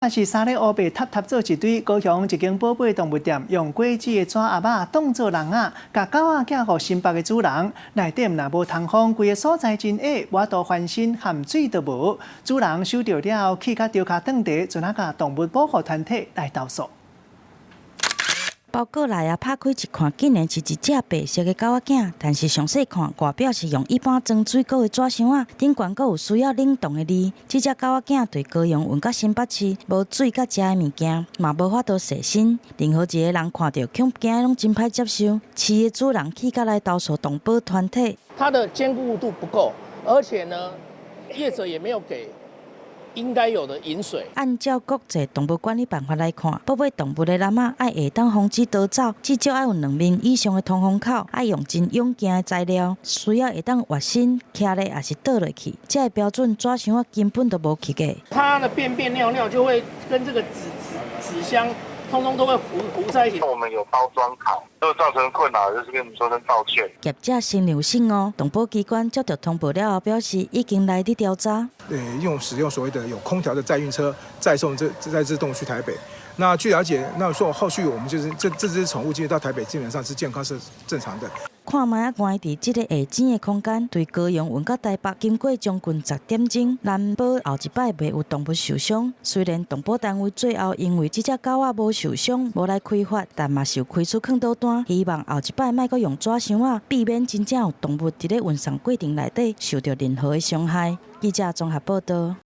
是衫咧烏白沓沓做一堆，高雄一間寶貝動物店用果子的紙盒仔當做籠仔，共狗仔寄予新北的主人。內底若無通風，規个所在真狹，無法度翻身，含水都無。主人收著了後，氣甲著跤斷地，陣仔共動物保護團體來投訴。包裹來啊，拍開一看，竟然是一隻白色的狗仔囝。但是詳細看，外表是用一般裝水果的紙箱仔，頂懸閣有需要冷凍的字。這隻狗仔囝對高雄運到新北市，無水佮食的物件，嘛無法度洗身。任何一个人看著，恐驚攏真歹接受。飼的主人氣甲來投訴動保團體。它的堅固度不夠，而且呢，業者也沒有給應該有的飲水。按照國際動物管理辦法來看，寶貝動物的籃仔愛會當防止逃走，至少愛有2面以上的通風口，愛用真勇健的材料，需要會當活身、徛咧，抑是倒落去。這个標準紙箱仔根本就無及格。它的便便尿尿就會跟這個紙箱通通都會糊糊在一起。我們有包裝好，都造成困擾，就是跟你們說聲抱歉。業者承認失誤，動保機關接到通報了後，表示已經來佇調查。使用所謂的有空調的載運車載送這這隻動物去台北。那據了解，那說後續我們就是這隻寵物進入到台北，基本上是健康是正常的。看覓仔關佇這個狹淺的空間，對高雄運到台北，經過將近10點鐘，難保後一擺袂有動物受傷。雖然動保單位最後因為這隻狗仔無受傷，無來開罰，但嘛是有開出勸導單，希望後一擺莫閣用紙箱仔，避免真正有動物佇咧運送過程內底受著任何的傷害。記者綜合報道。